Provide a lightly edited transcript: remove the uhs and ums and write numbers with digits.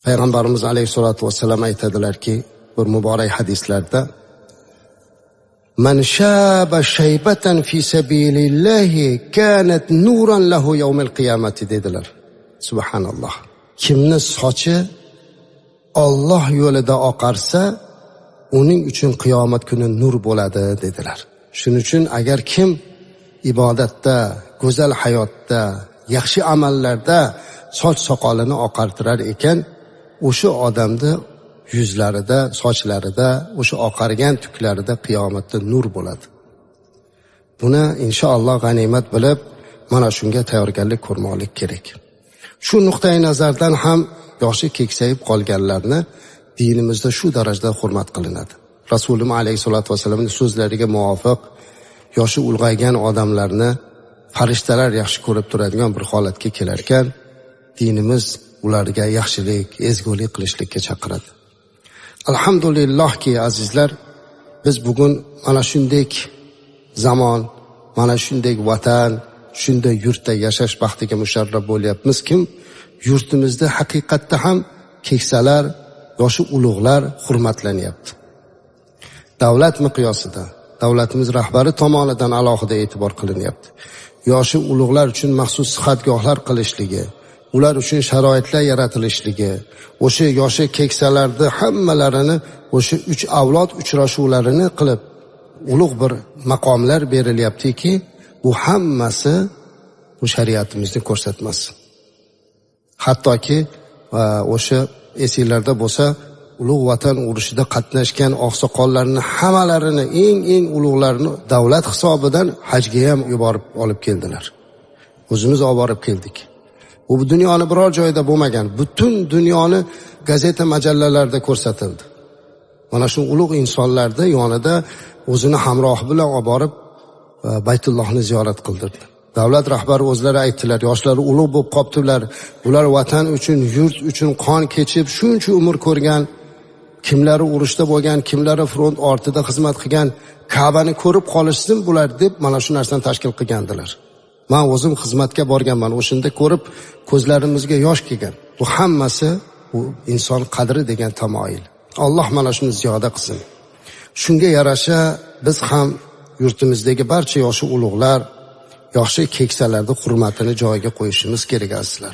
Payg'ambarimiz alayhissalotu vassalam aytadilarki, bir muborak hadislarda: Man shaba shaybatan fi sabilillahi kanat nuran lahu yawmal qiyamati dedilar. Subhanalloh. Kimni sochi Alloh yo'lida oqarsa, uning uchun qiyomat kuni nur bo'ladi dedilar. Shuning uchun agar kim ibodatda, go'zal hayotda, yaxshi amallarda soch soqolini oqartirar ekan, o'sha odamni yuzlarida, sochlarida, o'sha oqargan tuklarida qiyomatda nur bo'ladi. Buni inshaalloh g'animat bilib, mana shunga tayyorgarlik ko'rmoqlik kerak. Shu nuqtai nazardan ham yoshi keksayib qolganlarni dinimizda shu darajada hurmat qilinadi. Rasulimiz alayhisolatu vasallamning so'zlariga muvofiq yoshi ulg'aygan odamlarni farishtalar yaxshi ko'rib turadigan bir holatga kelar ekan, dinimiz ularga yaxshilik, ezgulik qilishlikka chaqiradi. Alhamdulillahki azizlar, biz bugun mana shunday zamon, mana shunday vatan, shunday yurtda yashash baxtiga musharraf bo'lyapmiz kim, yurtimizda haqiqatda ham keksalar, yoshi ulug'lar hurmatlanyapti. Davlat miqyosida davlatimiz rahbari tomonidan alohida e'tibor qilinyapti. Yoshi ulug'lar uchun maxsus sihatgohlar qilishligi, ular uchun sharoitlar yaratilishligi, o'sha yoshi keksalarni hammalarini o'sha 3 avlod uchrashuvlarini qilib ulug' bir maqomlar berilyaptiki, bu hammasi bu shariatimizning ko'rsatmasi. Hattoki o'sha esinglarda bo'lsa, ulug' vatan urushida qatnashgan oqsoqollarni hammalarini, eng ulug'larini davlat hisobidan hajga ham yuborib olib keldilar. O'zimiz olib borib keldik. Bu dunyoni biror joyida bo'lmagan, butun dunyoni gazeta majallalarda ko'rsatildi. Mana shu ulug' insonlarni yonida o'zini hamrohi bilan olib borib Baytullohni ziyorat qildirdi. Davlat rahbari o'zlari aytdilar, yoshlari ulug' bo'lib qoptilar. Ular vatan uchun, yurt uchun qon kechib shuncha umr ko'rgan, kimlari urushda bo'lgan, kimlari front ortida xizmat qilgan, Ka'bani ko'rib qolishsin bular deb mana shu narsani tashkil qilgandilar. Men o'zim xizmatga borganman, o'shanda ko'rib ko'zlarimizga yosh kelgan. Bu hammasi bu inson qadri degan tamoyil. Alloh mana shuni ziyoda qilsin. Shunga yarasha biz ham yurtimizdagi barcha yoshi ulug'lar, yoshi keksalarning hurmatini joyiga qo'yishimiz kerak azizlar.